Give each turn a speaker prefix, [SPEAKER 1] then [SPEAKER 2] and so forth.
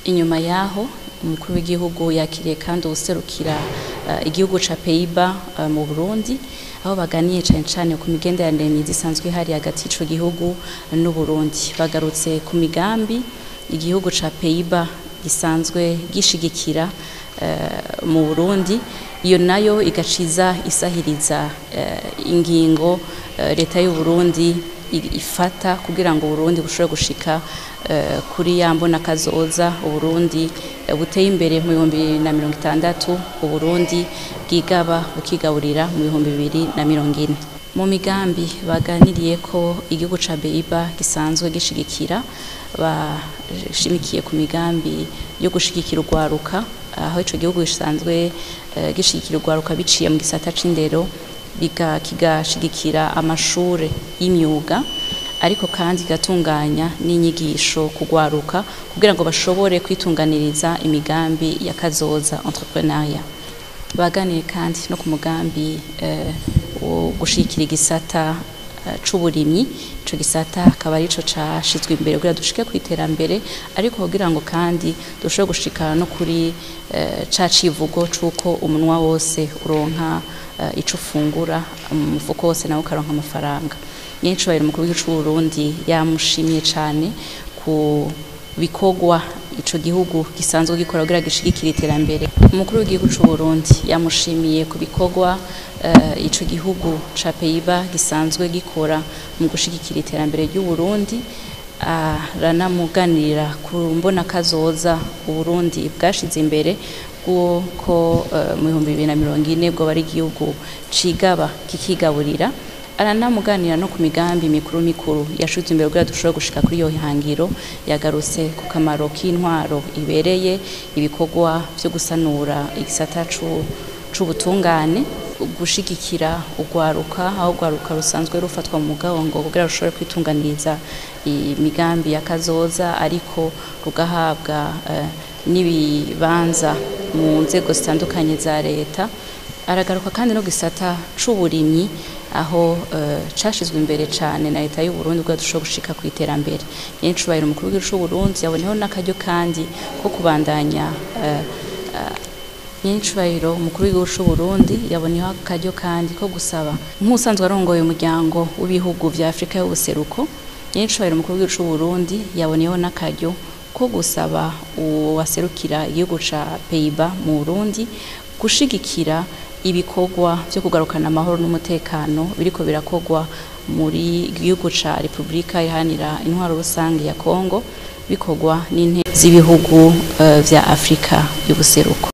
[SPEAKER 1] Inyuma yaho umukuru w'igihugu yakiriye kandi uwuserukira igihugu ca Pays-Bas mu Burundi, aho baganiye cane cane ku migenderanire myiza isanzwe ihari hagati y'ico gihugu n'u Burundi. Bagarutse ku migambi igihugu ca Pays-Bas gisanzwe gishigikira mu Burundi, iyo nayo igaciza isahiriza ingingo leta y'u Burundi ifata kugira ngo Burundi bushobore gushika kuri ya mbona kazoza, Uburundi buteye imbere mu 2060, Uburundi bwigaba bukigaburira mu 2040. Mu migambi baganiriye ko igihugu ca Pays-Bas gisanzwe gishigikira, bashimikiye ku migambi yo gushigikira urwaruka, aho ico gihugu gisanzwe gishigikira urwaruka biciye mu gisata c'indero, kigashigikira amashure y'imyuga, ariko kandi igatunganya n'inyigisho kugwaruka kugira ngo bashobore kwitunganiriza imigambi ya kazoza, entrepreneuriat. Baganiye kandi no ku mugambi wo gushigikira igisata c'uburimyi. Ico gisata akaba arico cashizwe imbere kugira dushike kw'iterambere, ariko kugira ngo kandi dushobore gushika no kuri ca civugo c'uko umunwa wose uronka ico ufungura, umufuko wose nawo ukaronka amafaranga. Nyenicubahiro umukuru w'igihugu c'Uburundi yamushimiye cane ku bikorwa ico gihugu gisanzwe gikora kugira gishigikire iterambere. Umukuru w'igihugu c'Uburundi yamushimiye ku bikorwa ico gihugu ca Pays-Bas gisanzwe gikora mu gushigikira iterambere ry'u Burundi, aranamuganirira ku mbona kazoza Uburundi bwashize imbere bw'uko mu 2040 bwo bari igihugu cigaba kikigaburira. Aranamuganira no ku migambi mikuru mikuru yashize imbere kugira dushobore gushika kuri iyo hangiro. Yagarutse ku kamaro k'intwaro ibereye, ibikorwa vyo gusanura igisata c'ubutungane, gushigikira urwaruka, aho urwaruka rusanzwe rufatwa mu mugongo kugira rushobore kwitunganiriza imigambi ya kazoza, ariko rugahabwa n'ibibanza mu nzego zitandukanye za leta. Aragaruka kandi no gisata c'uburimyi, aho cashizwe imbere cane na leta y'u Burundi kugira dushobore gushika ku iterambere. Nyenicubahiro umukuru w'igihugu c'u Burundi yaboneyeho n'akaryo kandi ko kubandanya Nyenicubahiro umukuru w'igihugu c'u Burundi yaboneyeho akaryo kandi ko gusaba nk'usanzwe arongoye umuryango w'ibihugu vya Afrika y'ubuseruko. Nyenicubahiro umukuru w'igihugu c'u Burundi yaboneyeho n'akaryo ko gusaba uwaserukira igihugu ca Pays-Bas mu Burundi gushigikira ibikorwa vyo kugarukana amahoro n'umutekano biriko birakorwa muri gihugu ca Republika Iharanira Intwaro Rusange ya Kongo, bikorwa n'inteko z'ibihugu vya Afrika y'ubuseruko.